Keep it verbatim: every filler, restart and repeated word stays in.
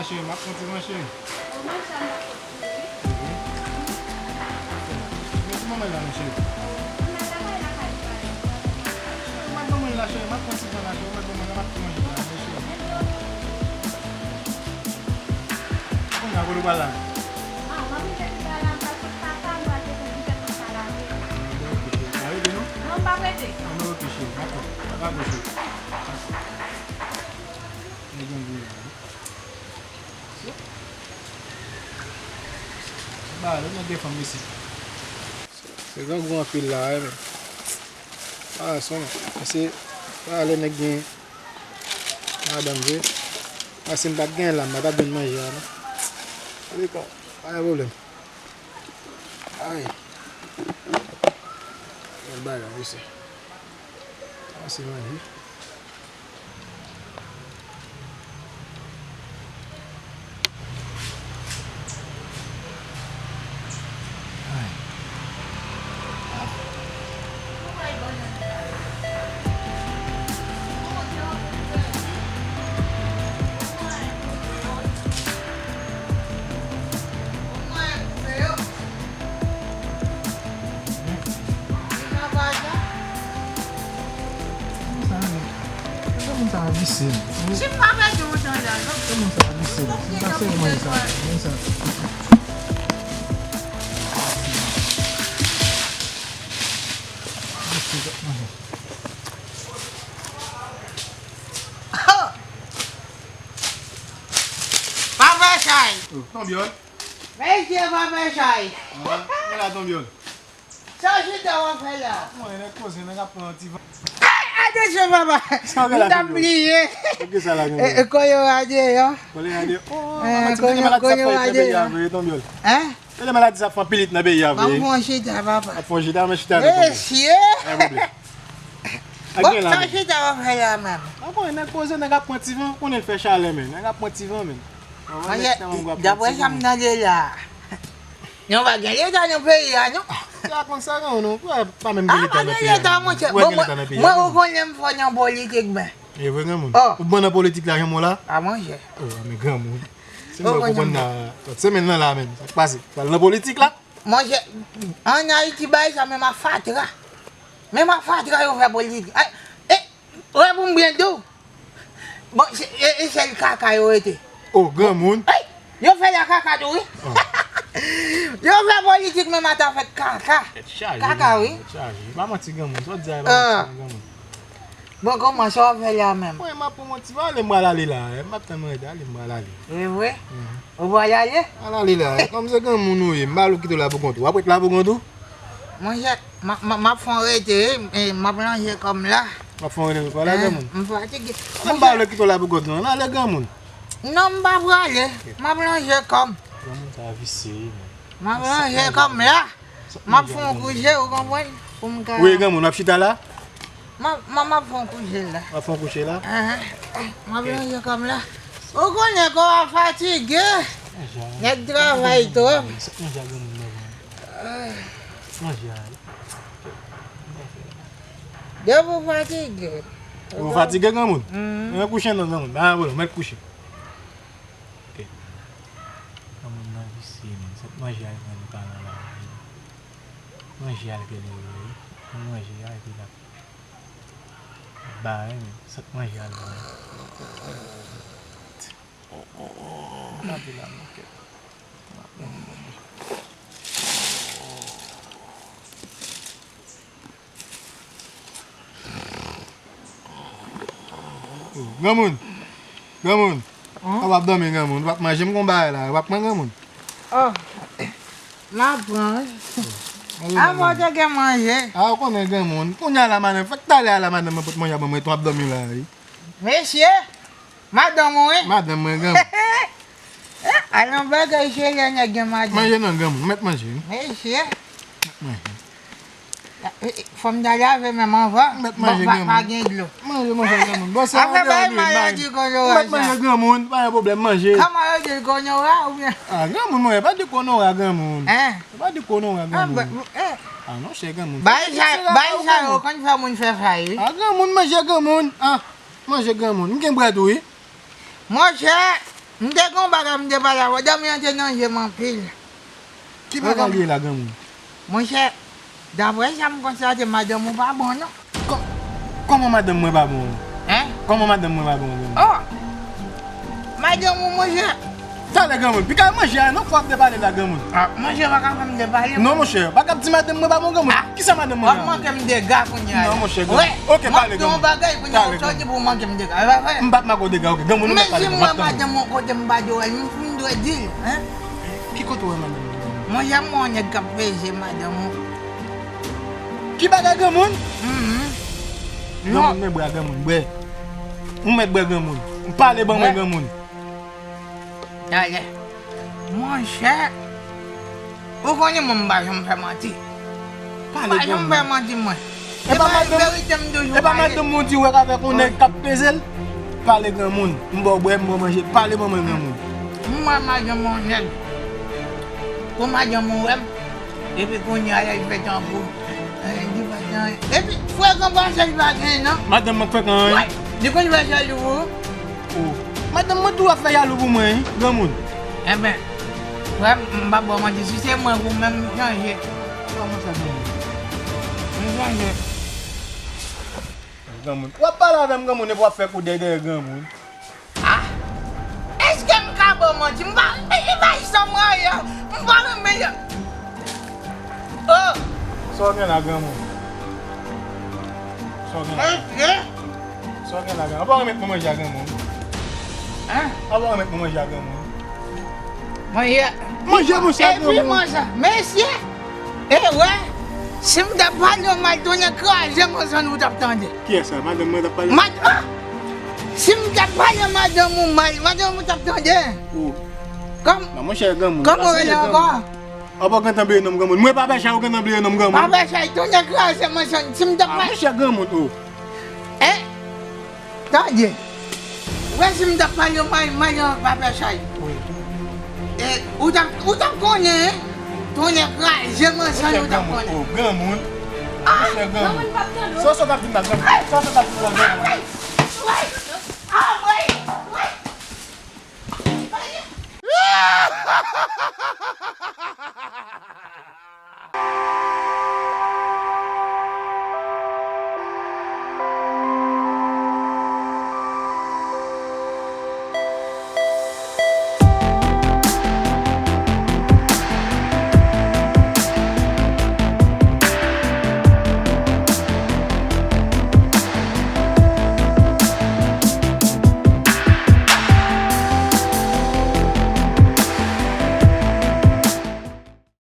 Cheri, m ap pran ti van, cheri. Ou manje a nan sòs wi. Mhm. Men ti manman la, non, cheri. Ou mèt al lakay pa yo. Ou mèt ban mwen la, cheri, m ap pran ti van la, cheri. Ou mèt ban mwen la, m ap pran manje la, cheri. Kounye a, kote w pral la? Ah, m ap rive pi ba la, m pral pot kaka, m pral dekonn ti tèt mwen sa lave. Ah, ok, cheri. Pa rete, non? Non, m p ap rete. Ah, non, ok, cheri. Dakò. Pa gwo, cheri. Nèg yo gou la, wi. Ba, yo nèg gen fanm isit. Se grangou anpil la, wi, men. Pa rason, men. Se pa lè nèg gen madanm vre. Paske m pa t gen la, m pa t ap jwenn manje a, non. Antouleka, pa gen pwoblèm. Ay. Bèl bagay, mesye. Sa se manje. Ay. Moun sa, moun sa visye. Si m pa pèdi yon tan la, non. Moun sa visye. M pa sèvi manje sa. Moun sa. Visye, manje. Pa fè chay. Oh, tonbyòl. Mesye, pa fè chay. Ah, men la tonbyòl. Sa w chita w ap fè la? Mwen, nèg koze, nèg ap pran yon ti van. Ay, atansyon, papa. Sa w gen la, m t ap bliye. Ou gen sa la, e, e, koyo a deyò. Koyo a deyò. Oh, eh, koyo, koyo a deyò. Vre, tonbyòl. Hein? Tande maladi sa ap fè anpil lit nan peyi a vre. Ban m fè yon chita, papa. Ap fè yon chita, men chita avèk mwen. Mesye! Pa gen pwoblèm. Bon, sa chita w ap fè la menm? Mwen konnen nèg koze, nèg ap pran ti van, konnen l fè chalè, men. Nèg ap pran ti van, men. Mwen, daprè sa m tande la, nou pa gen leta nan peyi a, non? Se pa konn sa, non, non. Pa menm gen leta nan peyi a, non. Ou wè gen leta nan peyi a, non? Mwen, ou konnen m fò nan politik, men. E vre, granmoun? Oh. Ou bon nan politik la, janm w la? A, monchè. Oh, men granmoun. Se mwen konprann la. Lòt semèn nan la menm. Sa k pase? Pral nan politik la? Monchè, ann Ayiti, bagay sa menm a fatra. Menm a fatra yo fè politik. Ay, e, wè pou m byen di w. Bon, se, e, e sèl kaka yo rete. Oh, granmoun. Ay, yo fè la kaka tou, wi. Oh. Yo fè politik menm ata fè kaka. Tèt chaje, kaka, wi. Tèt chaje. Pa manti, granmoun. Sa w di a, pa manti, granmoun. Bon, kòman sa w ap fè la menm? Mwen, m ap pran yon ti vale, m pral ale la. M ap tann mwen rete ale, m pral ale. E vre? Mhm. Ou pral ale? M pral ale la. Kòm se granmoun ou ye, m pa vle w kite w la pou kont ou. W ap ret la pou kont ou? Monchè, m ap, m ap, m ap fè w rete, e, m ap ranje kò m la. W ap fè w rete pou w ale, granmoun? M fatige. Mwen m pa vle kite w la pou kont ou, non. Ale, granmoun. Non, m pa prale. M ap ranje kò m. Granmoun sa visye, wi, men. M ap ranje kò m la. M ap fè yon kouche, ou konprann? Pou m ka... Wi, granmoun, w ap chita la? M ap, m ap, m ap fè yon kouche la. W ap fè yon kouche la? Ahan. M ap ranje kò m la. Ou konnen kò a fatige. Nèg travay twòp. Manje a, granmoun, manje a. Depi w fatige. Ou fatige, granmoun? Mhm. Mwen kouche non, granmoun. Pa gen pwoblèm, mwen kouche. Ok. Granmoun nan visye, men. Sèt manje a li pran li pa nan la. Manje a l genlè, wi. Manje a, epi l ap bare, men. Sèt manje a l pran. Gade la, men, kèt. Granmoun, granmoun, ou p ap dòmi, granmoun, ou p ap manje, m gon bagay la, ou p ap pran, granmoun? Oh, m ap pran, wi. Avan w te gen manje. A, ou konnen, granmoun, kounye a la, madanm, fèk talè a la, madanm mwen pot manje a ban mwen, ou ap dòmi la, wi. Mesye, madanm ou, wi. Madanm mwen, granmoun. Alon bagay, se lè nèg gen madanm. Manje non, granmoun, mèt manje, wi. Mesye. Manje. Fò m ta lave men m anvan. Mèt manje, granmoun. Pa gen dlo. Manje, manje, granmoun. Bon, se yon bagay maladi konora sa. Mèt manje, granmoun. Pa gen pwoblèm, manje. Kòman yo di l, konora oubyen? A, granmoun, mwen, pa di konora, granmoun. Hein? Pa di konora, granmoun. A, non, chè, granmoun. Bagay sa, bagay sa yo konn fè moun fè fay, wi. A, granmoun, manje, granmoun. A, manje, granmoun. M gen brèd, wi. Monchè, M te gen yon bagay m te pale avè w, dòmi an te nan je m anpil. Ki bagay li ye la, granmoun? Monchè, daprè sa m konstate, madanm ou pa bon, non. Kò-, kòman madanm mwen pa bon? Hein? Kòman madanm mwen pa bon, granmoun? Oh! Madanm ou, monchè. Talè, granmoun, piga manje a, non, fò w ap depale la, granmoun. Ah, manje pa ka fè m depale. Non, monchè, pa ka ap di madanm mwen pa bon, granmoun. Ah. Kisa madanm mwen pa bon? W ap manke m dega kounye a. Non, monchè, granmoun. Ok, pale, granmoun. Ou ap di yon bagay kounye a, w sòti pou w manke m dega. E pa vre? M p ap manke w dega, ok, granmoun, ou mèt pale, granmoun, m ap tann ou. Men si m wè madanm ou kote m pa dwe wè l, m, m dwe di l, hein? Ki kote w wè madanm ou? Monchè, m wè yon nèg k ap peze madanm ou. Ki bagay, granmoun? Mhm. Granmoun, men bwè, granmoun, bwè. Ou mèt bwè, granmoun. Pale ban mwen, granmoun. Talè. Monchè, ou konnen mwen, m pa janm fè manti. M pa janm fè manti, mwen. E pa madanm, verite m toujou pale. E pa madanm ou di w wè avèk yon nèg k ap peze l? Pale, granmoun. M ba w bwè, m ba w manje. Pale ban mwen, granmoun. M wè madanm yon nèg. Kou madanm ou wè m. Epi kounye a, lè l fè tankou, eh, li pa gen anyen. Epi frekan pase li pa gen, non. Madanm mwen frekan, hein? Wi, li konn fè jalou pou ou. Oh. Madanm mwen tou ap fè jalou pou mwen, wi, granmoun. Enben, frè m, m p ap ba w manti, si se mwen pou mwen, m chanje. Kòman sa, granmoun? M chanje. Granmoun. W ap pale avè m, granmoun, epi w ap fè kou dèyè dèyè granmoun. Ah! Èske m ka ba w manti? M pa, e, e pa sa mwen ye. M pa renmen yo. Oh! Sa w gen la, granmoun? Sa w gen la? Èske? Sa w gen la, granmoun? Apa w remèt mwen manje a, granmoun? Hein? Apa w remèt mwen manje a, granmoun? Manje. Manje, monchè, granmoun. Epi manje. Mesye! E wè, si m t ap pale w mal, tonnè kraze manzann ou t ap tande. Kiyès sa? Madanm mwen t ap pale? Mad-, ah! Si m t ap pale madanm ou mal, madanm ou t ap tande. Oh. Kòm-, non, monchè, granmoun. Kòman w rele ankò? Apa w gentan bliye non m, granmoun? Mwen Papa Chay, ou gentan bliye non m, granmoun? Papa Chay, tonnè kraze manzann, si m t ap pale. Ah, monchè, granmoun, oh. Eh? Tande. Ou wè si m t ap pale mal, mal an Papa Chay. Wi. E, ou t ap, ou t ap konnen, hein? Tonnè kraze manzann ou t ap konnen. Oh, granmoun. Ah! Monchè, granmoun. Granmoun p ap tande w. Sa w sot ap di m la, granmoun? Sa w sot ap di m la, granmoun? Anmwey! Anmwey! Anmwey!